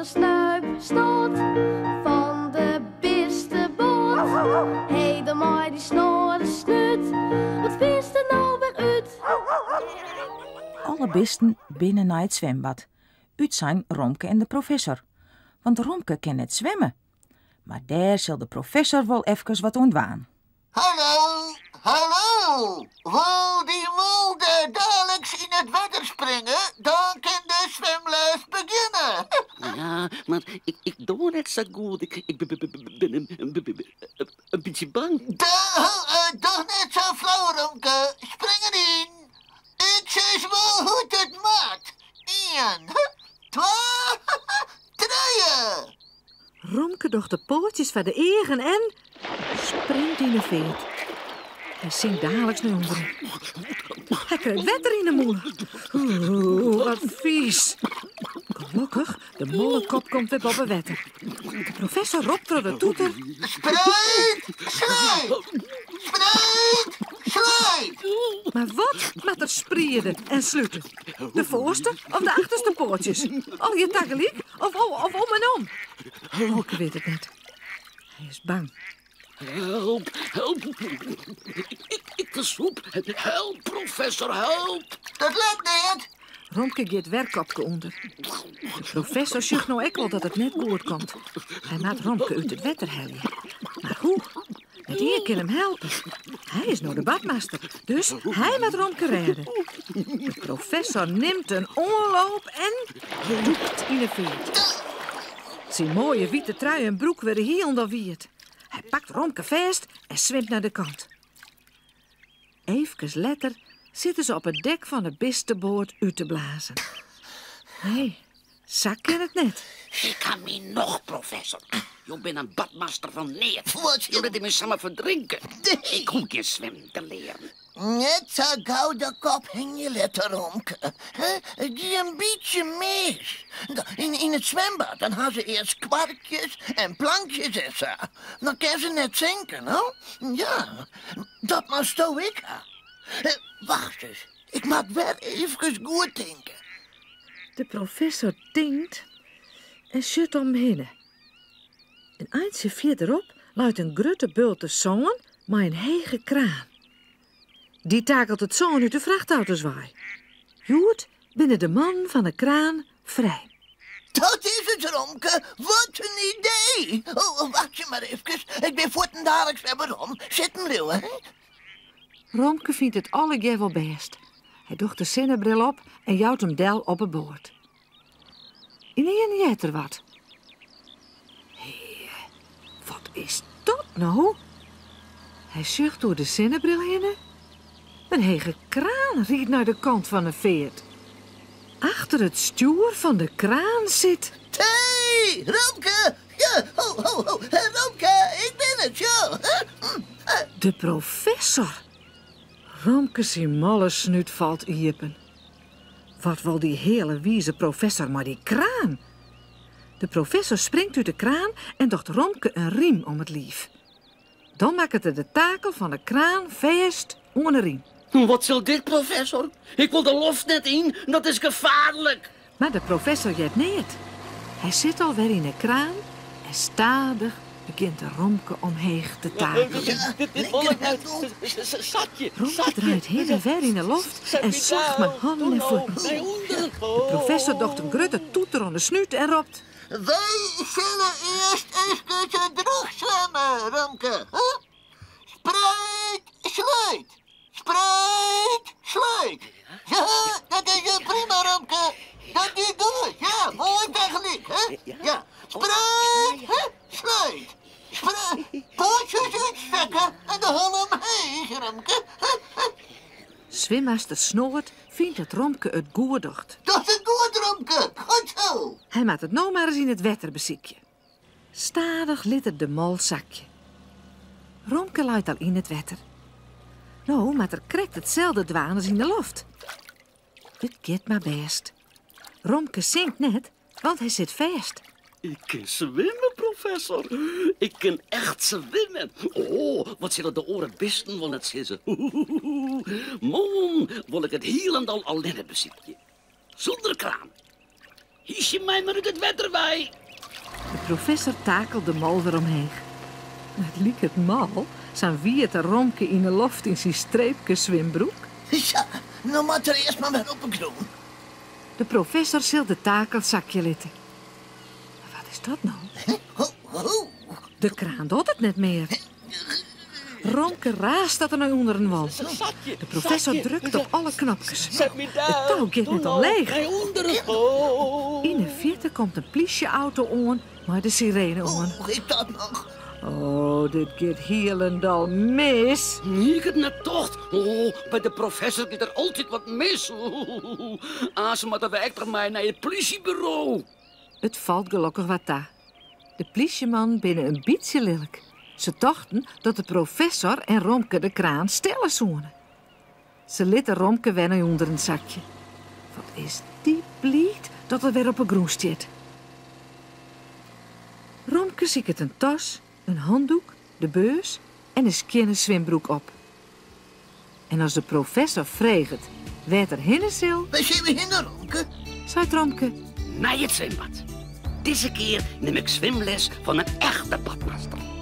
snuip, snot fan de bisteboat. Hé, dan mei dy snoade snút, wat fynst der no wer út? Alle bisten binne nei it swimbad, útsein Romke en de professor. Want Romke kin net swimme. Mar dêr sil de professor wol efkes wat oan dwaan. Hallo, hallo! Wol dy mol dêr daliks yn it wetter springe, dan kin de swimles begjinne. Ja, mar ik, ik doar net sa goed. Ik, ik bin in, in bytsje bang. Doch net sa flau, Romke. Spring deryn. Ik sis wol hoe't it moat. Ien, twa, trije. Romke docht de poatsjes foar de eagen en springt yn 'e feart. Hy sinkt daliks nei ûnderen. Hy krijt wetter yn 'e mûle. Oeh, wat fies. Gelokkich, de mollekop komt wer boppe wetter. De professor ropt troch de toeter. Spreid, sluit! Spreid, sluit! Mar wat moat er spriede en slute? De foarste of de achterste poatsjes? Allegear tagelyk of, of om en om? Romke wit it net. Hy is bang. Help, help. Ik, ik fersûp. Help, professor, help. Dat lukt net. Romke giet wer kopke ûnder. De professor sjocht no ek wol dat it net goed komt. Hy moat Romke út it wetter helje. Mar hoe? Net ien kin him helpe. Hy is no de badmaster, dus hy moat Romke rêde. De professor nimt in oanloop en dûkt yn 'e feart. Syn moaie wite trui en broek wurde hielendal wiet. Hy pakt Romke fêst en swimt nei de kant. Eefkes letter sitte se op it dek fan 'e bisteboat út te blazen. Nee, sa kin it net. Ik ha myn nocht, professor. Jo binne in badmaster fan neat. Wat? Jo litte my samar ferdrinke. Nee. Ik hoech gjin swimmen te learen. Net sa gau de kop hingje litte, Romke. It gie in bytsje mis. Yn, yn it swimbad dan ha se earst kwarkjes en plankjes en sa. Dan kin se net sinke, no? Ja, dat moatsto ek ha. Wacht ris, ik moat wer eefkes goed tinke. De professor tinkt en sjocht om him hinne. In eintsje fierderop leit in grutte bulte sân mei in hege kraan. Dy takelt it sân út de frachtauto's wei. Hjoed binne de mannen fan 'e kraan frij. Dat is it, Romke. Wat in idee! Oh, wachtsje mar efkes. Ik bin fuortendaliks wer werom. Sitten bliuwe, hè? Romke fynt it allegear wol bêst. Hy docht de sinnebril op en jout him del op 'e boat. Ynienen heart er wat. Hé, wat is dat no? Hy sjocht oer de sinnebril hinne. In hege kraan riidt nei de kant fan 'e feart. Achter it stjoer fan de kraan sit. Hey, Romke! Ja, ho, ho, ho. Romke, ik bin it, sjo. De professor. Romke syn molle snút falt iepen. Wat wol dy hiele wize professor mei dy kraan? De professor springt út de kraan en docht Romke in riem om it liif. Dan makket er de takel fan de kraan fêst oan 'e riem. Wat sil dit, professor? Ik wol de loft net yn, dat is gefaarlik. Mar de professor heart neat. Hy sit alwer yn 'e kraan en stadich begjint de Romke omheech te takeljen. Dit wol ik net. Sakje, Romke draait hinne en wer yn 'e loft en slacht mei hannen en fuotten. De professor docht in grutte toeter oan 'e snút en ropt. Wy sille earst efkes drûch swimme, Romke. Spreid, sluit. Spreid, sluit. Ja, dat is prima, Romke. Dat giet goed. Ja, moai tagelyk. Hè? Ja. Spreid, sluit. Spreid. Poatsjes útstekke en de holle omheech, Romke. Swimmaster Snoad fynt dat Romke it goed docht. Dochst it goed, Romke. Goed zo. Hy moat it no mar ris yn it wetter besykje. Stadich lit er de mol sakje. Romke leit al yn it wetter. No moat er krekt itselde dwaan as yn de loft. It giet mar bêst. Romke sinkt net, want hy sit fêst. Ik kin swimme, professor. Ik kin echt swimme. Oh, wat sille de oare bisten wol net sizze. Moarn wol ik it hielendal allinne besykje. Sûnder kraan. Hysje my mar út it wetter wei. De professor takelt de mal wer omheech. It liket mal, sa'n wiete Romke yn 'e loft yn syn streepkeswimbroek. Sa, no moat er earst mar wer op 'e grûn. De professor sil de takel sakje litte. Mar wat is dat no? De kraan docht it net mear. Romke raast dat er nei ûnderen wol. De professor drukt op alle knopkes. It tou giet net omleech. Yn 'e fierte komt in plysje-auto oan mei de sirene oan. Hoe giet dat noch? Oh, dit giet hielendal mis. Hie ik it net tocht. Oh, by de professor giet der altyd wat mis. Aanst moatte we ek noch mei nei it plysjeburo. It falt gelokkich wat ta. De plysjemannen binne in bytsje lilk. Se tochten dat de professor en Romke de kraan stelle soene. Se litte Romke wer nei ûnderen sakje. Wat is dy bliid dat er wer op 'e grûn stiet. Romke siket in tas, in handoek, de beurs en de skjinne swimbroek op. En as de professor freget wêr't er hinne sil... Wêr sille we hinne, Romke? Seit Romke. Nei it swimbad. Dizze kear nim ik swimles fan in echte badmaster.